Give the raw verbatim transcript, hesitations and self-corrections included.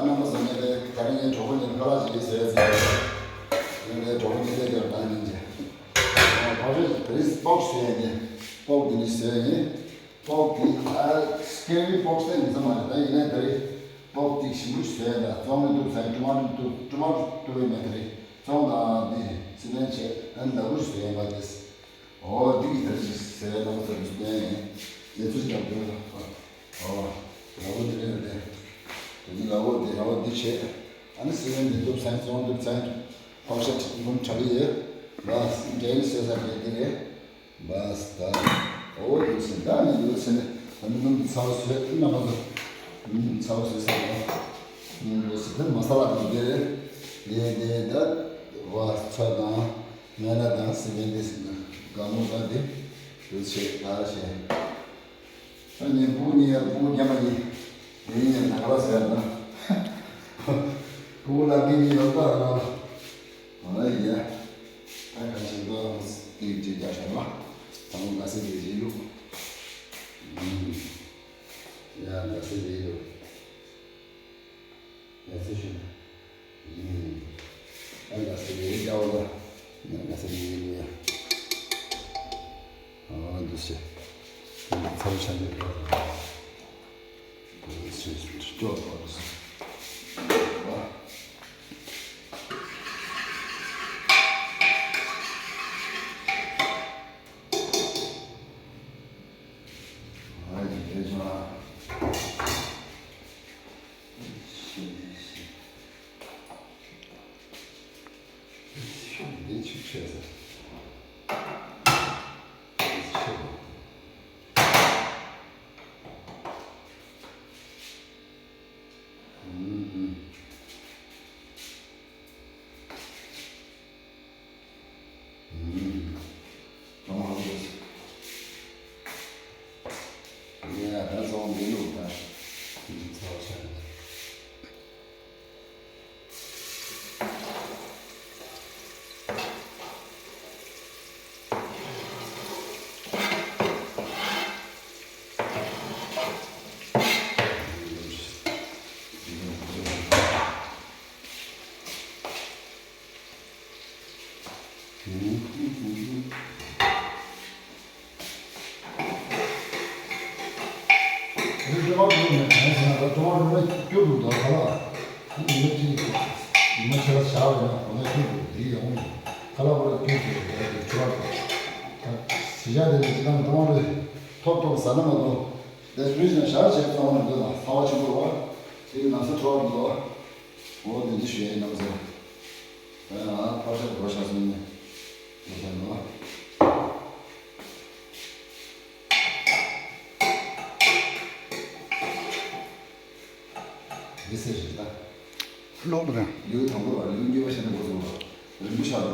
རྣམ་པ་ཚོ་ངས་དེ་ག་རེ་ངའི་གྲོགས་པོ་གཉིས་ཁ་ལག་ཅིག་བཟོས་ཚར། ངས་དེ་གྲོགས་པོ་གཉིས་དེ་གར་བཏང་ཉིན་གྱི་ཕ་ཕྲུག་དེ་རིང་སྤོག་བཟོས་ཡིན། སྤོག་དེ་ནི་བཟོས་ཡིན། སྤོག་དེ་ཨ་སྐད་རིགས་སྤོག་སྟེ་མི་ཚང་མ་རེད། ད་ཡིན་ནའི་དེ་རིང་སྤོག་དེ་ཞིམ་པོ་བཟོས་ཡིན། ད་བཙོང་ནི་འདུག་ཚང་། ཀྲུ་མ་ཀྲུ་འདུག་ཀྲུ་མ་ཀྲུ་བས་མེད། དེ་རིང་བཙོང་དང་དེ་སི་ལེན་བྱས་ཨ་ནི་ལ་བུ་བཟོས་ཡིན་པ་དེ། ཨོ་འདི་གི་དེ་རིང་ཟེར་བའི་ནང་ཚོ་འདུག་སྟེ་ཡིན། དེ་ཚོ་ཀྱང་འདུག་ཨོ་ལ་བུ་དེ་རེད་དེ། དེ་ཚོ་ལ་བུ་དེ་ལ་བུ་འདི་བྱས། ཨ་ནི་སི་ལེན་དེ་འདུག་ཚང་བཙོང་འདུག་ཚང་། ཕག་ཤ་ཁྲི་འབུམ་དྲག་གི་ཡོད། ལ་འགན་བཟོས་ས་དེ་དེ་རེད། བས་ད། ཨོ་ཡོད་ཟེར། ད་ནི་ཡོད་ཟེར་ནས་ད་ནི་ནམ་ཚ་བ་བཟོས་ན་མ་གཏོགས། ཚ་བ་བཟོས་ས་ཡོད། ཡོད་ཟེར། ད་མ་ས་ལ་དེ་དེ་རེད། དེ་དེ་ད་བ་ཚ་དང་ང་ན་དང་སི་མེན་དེ་ཟེར་ན་དགའ་མོ་དང་དེ་ཡོད་ཟེར། ད་བྱས། ད་ནི་བུ་གཉིས་ཡ་བུ་རྒྱ་མ་གཉིས་དེ་ཡིན་ཡང་ད་ག་ལ་ཟེར་ན། བུ་ལ་གཉིས་ཡོད་པ་རང་། ཨ་ཡ། ད་ག་ཞིག་ལ་ཏིག་ཅིག་རྒྱག་ཤོག་ལ། ད་མོ་དགའ་སེ་དེ་རྗེས་ལུགས། ཡ་དགའ་སེ་རྗེས་ལུགས། ཡ་སེ་ཤོད་ན། ཡ་དགའ་སེ་རྗེས་རྒྱག་ལ། ཡ་དགའ་སེ་རྗེས་ལུགས་ཡ། ཨ་འདུ་ཤེས། ཚ་བོ་ཆ་འདི་རེད། རི་ཀྲོ་མ་ཀྲོ་ནས་གང་ཟེར་ན་ཀྲོ་མ་ཀྲོ་ནས་སྐྱུར་འདུག་ད་ཁ་ལག་ཉི་མ་གཅིག་ཉི་མ་ཕྱེད་ཀ་བཞག་པ་ཡིན་ན་གོ་ནས་སྐྱུར་འདུག་དེ་ཡོང་གི་ཁ་ལག་པོ་ལ་སྐྱུར་འདུག་དེ་ཁྲོ་བ་འདུག་ད་གཞིས་ཆགས་དེ་ནས་ཅི་ལྟར་ཀྲོ་མ་ཀྲོ་ཐོབ་ཐོབ་ཟ་ན་མ་གཏོགས་དེ་ཕྲུ་གུ་ཞག་བྱས་ཙང་མ་འདུག་ད་ཚ་བ་ཆེན་པོ་རེད་བ། དེ་གི་ན་ཚ་ཁྲོ་བ་འདུག་འོ་དེ་འདྲ་ཞུ་ཡ་ཡིན་ནམ་ཟེར། ཨ་ཕར་ཤག་འགྲོ་ཤག་སོང་ནས་འགྲོ་ཤག་འདུག་འདི་ཟེར་ཞིག་ད། ལོག་རེད། ལེའུ་དང་པོ་ལ་ལེའུ་གཉིས་པ་བཤད་ན་འགོ་ཚུགས་ལ། རིང་པོ་ཆགས་